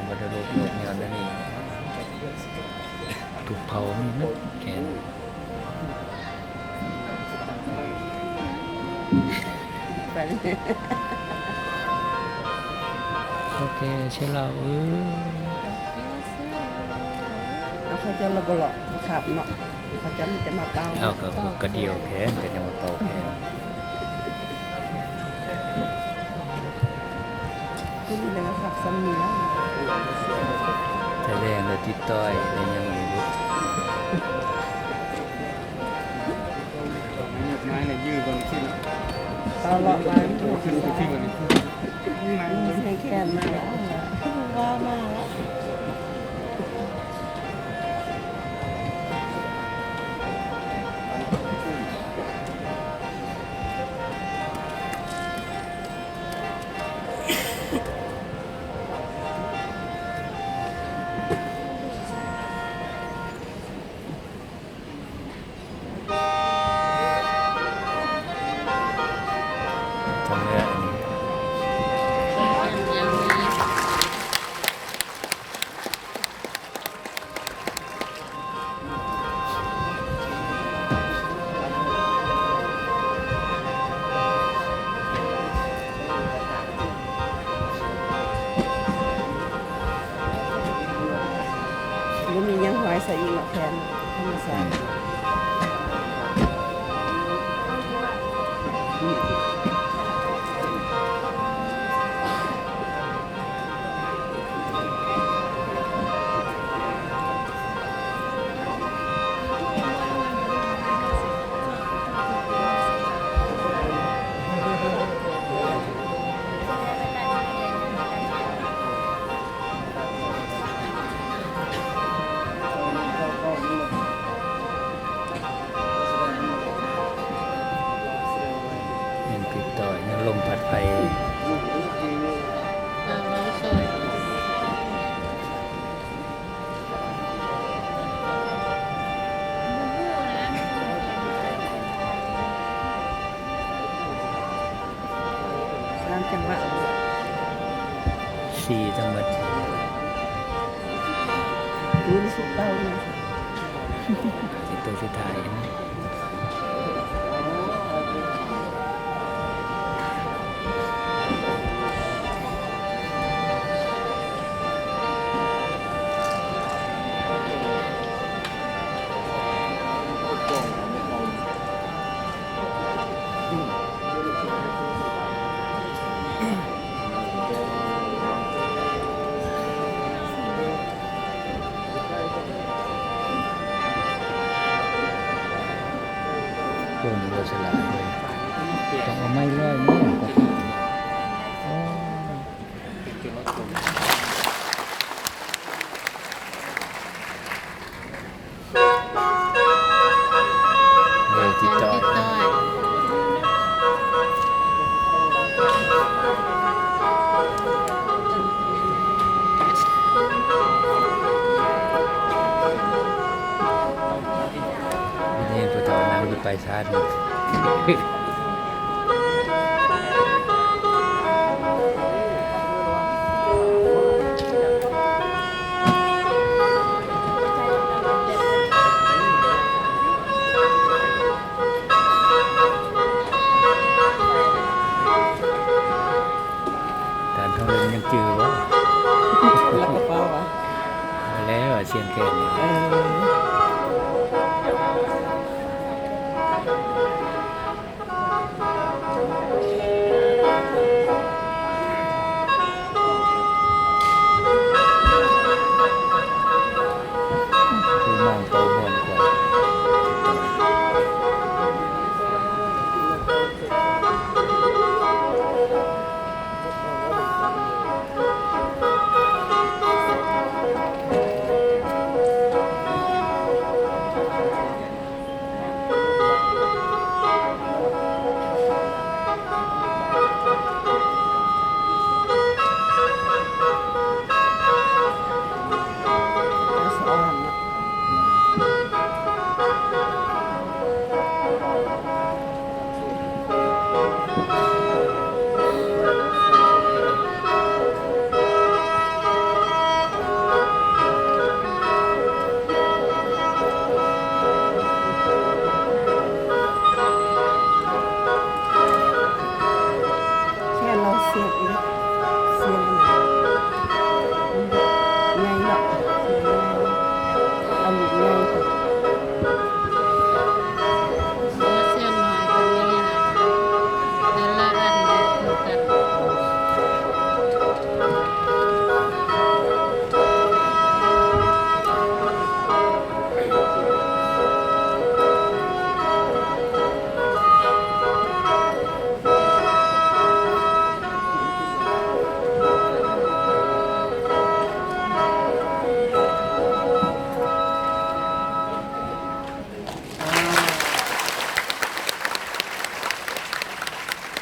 ວັດຖຸໂລກໂລກຍ້ອນອັນນີ້ ຖືກເຜົາມີໝົດແກ່ນ ໂອເຄ ເຊລາວເອີຍ ເອົາ ເຂົາເຈົ້າລະບໍ່ເລາະຂັບເນາະ ເຂົາເຈົ້າມີແຕ່ມາເປົ່າ ເອົາ ກໍ ກໍດຽວແຂນ ກໍຍັງມາເປົ່າແຂນ. ຄືມີແຕ່ຄັບສຳນຽງ ແສດງວ່າຕິດຕໍ່ໄດ້ຍັງຢູ່ ໄມ້ລະຢືນເບິ່ງຊິເນາະ ເອົາເລາະໄປ ຂຶ້ນໄປທີ່ບັດນີ້ ສຽງແຄນມາແລ້ວ ຄືວ່າມາແລ້ວ. ບໍ່ມີຫຍັງຫ້ອຍໃສ່ອີກເນາະ ແຜ່ນທຳມະຊາດ. ແມ່ນຕິດຕໍ່ຍັງລົມພັດໄພ. ສາມຈັງຫວະ ສີ່ທັງໝົດ ໂຕສຸດທ້າຍ. ຄົນບໍ່ສະຫຼາດເລີຍ ຕ້ອງເອົາໄມ້ຮ້ອຍມື. ເອີ ຕິດຕໍ່ ນີ້ຜູ້ເຖົ້ານັ່ງຢູ່ປາຍຊານ. ທ່ານທອງເລີນຍັງຈື່ບໍ່? ແລ້ວສຽງແຄນນີ້ ເອີ.